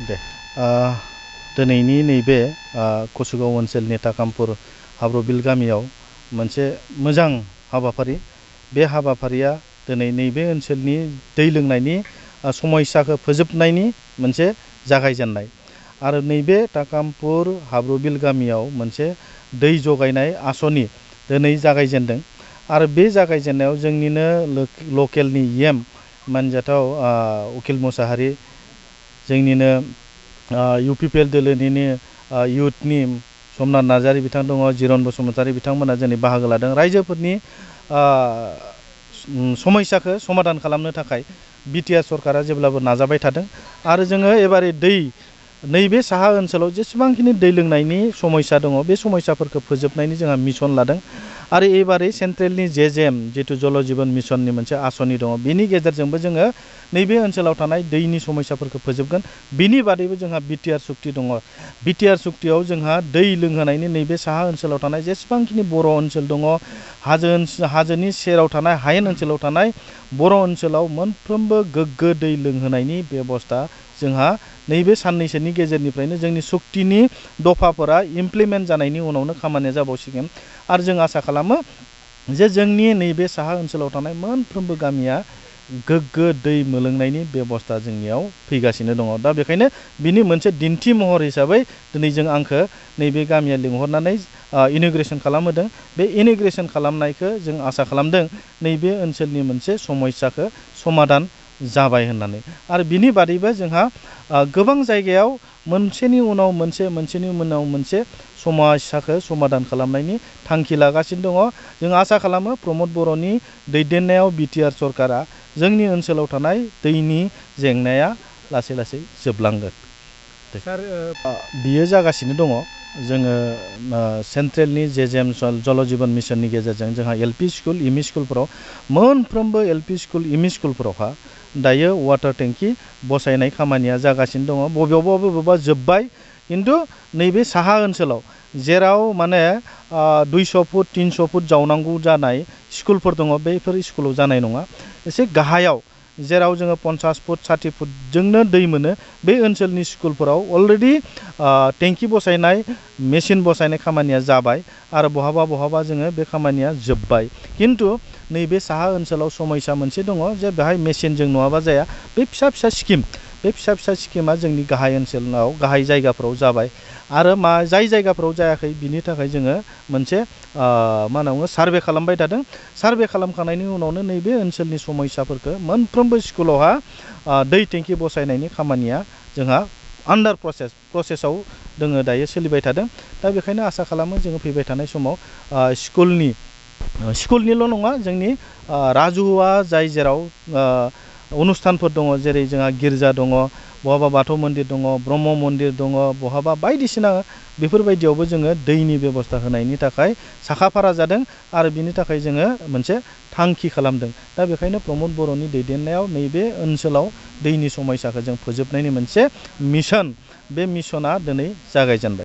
दे दिनैनि नैबे कसुगाव ओनसोलनि ताकामपुर हाब्रुबिल गामियाव मोनसे मोजां हाबाफारि बे हाबाफारिया दिनै नैबे ओनसोलनि दै लोंनायनि समस्याखौ फोजोबनायनि मोनसे जागायजेननाय आरो नैबे ताकामपुर हाब्रुबिल गामियाव मोनसे दै जगायनाय आसनि दिनै जागायजेनदों आरो बे जागायजेननायाव जोंनिनो लकेलनि एम मानजाथाव उकिल मुसाहारि जोंनिनो UPPL दोलोनिनो इउथनि समनाथ नार्जारी बिथां दङ जिरन बसुमतारी बिथांमोना जोंनि बाहागो लादों रायजोफोरनि समस्याखौ समाधान खालामनो थाखाय BTR सरकारा जेब्लाबो नाजाबाय थादों आरो जोङो एबारे नैबे साहा ओनसोलाव जेसेबांखिनि दै लोंनायनि समस्या दङ बे समस्याफोरखौ फोजोबनायनि जोंहा मिशन लादों आरो एबारे सेन्ट्रेलनि JJM जितु जल जीवन मिशननि मोनसे आसनि दङ बेनि गेजेरजोंबो जोङो नैबे ओनसोलाव थानाय दैनि समस्याफोरखौ फोजोबगोन बिनि बादैबो जोंहा BTR सुक्ति दङ BTR सुक्तियाव जोंहा दै लोंहोनायनि नैबे साहा ओनसोलाव थानाय जेसेबांखिनि बर' ओनसोल दङ हाजोनि सेराव थानाय हायेन ओनसोलाव थानाय बर' ओनसोलाव मोनफ्रोमबो गोग्गो दै लोंहोनायनि बेबस्था जोंहा नैबे साननैसोनि गेजेरनिफ्रायनो जोंनि सुक्तिनि दफाफोरा इमप्लिमेन्ट जानायनि उनावनो खामानिया जाबावसिगोन आरो जों आसा खालामो जे जोंनि नैबे साहा ओनसोलाव थानाय मोनफ्रोमबो गामिया गोग्गो दै मोलोंनायनि बेबस्था जोंनियाव फैगासिनो दङ दा बेखायनो बिनि मोनसे दिन्थि महर हिसाबै दिनै जों आंखौ नैबे गामिया लिंहरनानै इन'ग्रेसन खालामहोदों बे इन'ग्रेसन खालामनायखौ जों आसा खालामदों नैबे ओनसोलनि मोनसे समस्याखौ समाधान जाबाय होननानै आरो बिनि बादैबो जोंहा गोबां जायगायाव मोनसेनि उनाव मोनसे समस्याखौ समाधान खालामनायनि थांखि लागासिनो दङ जों आसा खालामो प्रमद बर'नि दैदेननायाव BTR सरकारा जोंनि ओनसोलाव थानाय दैनि जेंनाया लासै लासै जोबलांगोन सार बियो जागासिनो दङ जोङो सेन्ट्रेलनि JJM जल जीवन मिशननि गेजेरजों जोंहा LP स्कुल ME स्कुलफोराव मोनफ्रोमबो LP स्कुल ME स्कुलफोरावहा दायो वाटार टेंकि बसायनाय खामानिया जागासिनो दङ बबेयावबा जोब्बाय किन्तु नैबे साहा ओनसोलाव जेराव माने 200 फुट 300 फुट जावनांगौ जानाय स्कुलफोर दङ बेफोर स्कुलाव जानाय नङा एसे गाहायाव जेराव जोङो 50 फुट 60 फुट जोंनो दै मोनो बे ओनसोलनि स्कुलफोराव अलरेडि टेंकि बसायनाय मेसिन बसायनाय खामानिया जाबाय आरो बहाबा जोङो बे खामानिया जोब्बाय किन्तु नैबे साहा ओनसोलाव समस्या मोनसे दङ जे बेहाय मेसिनजों नङाबा जाया बे फिसा स्किमा जोंनि गाहाय ओनसोलाव गाहाय जायगाफोराव जाबाय आरो जाय जायगाफोराव जायाखै बिनि थाखाय जोङो मोनसे सार्भे खालामबाय थादों सार्भे खालामखांनायनि उनावनो नैबे ओनसोलनि समस्याफोरखौ मोनफ्रोमबो स्कुलावहा दै टेंकि बसायनायनि खामानिया जोंहा आन्डार प्रसेसआव जोङो दायो सोलिबाय थादों दा बेखायनो आसा खालामो जोङो फैबाय थानाय समाव स्कुलनिल' नङा जोंनि राजुहुवा जाय जेराव अनुस्थानफोर दङ जेरै जोंहा गिर्जा दङ बहाबा बाथौ मन्दिर दङ ब्रह्म मन्दिर दङ बहाबा बायदिसिना बेफोरबायदियावबो जोङो दैनि बेबस्था होनायनि थाखाय साखाफारा जादों आरो बिनि थाखाय जोङो मोनसे थांखि खालामदों दा बेखायनो प्रमद बर'नि दैदेननायाव नैबे ओनसोलाव दैनि समस्याखौ जों फोजोबनायनि मोनसे मिशन बे मिशना दिनै जागायजेनबाय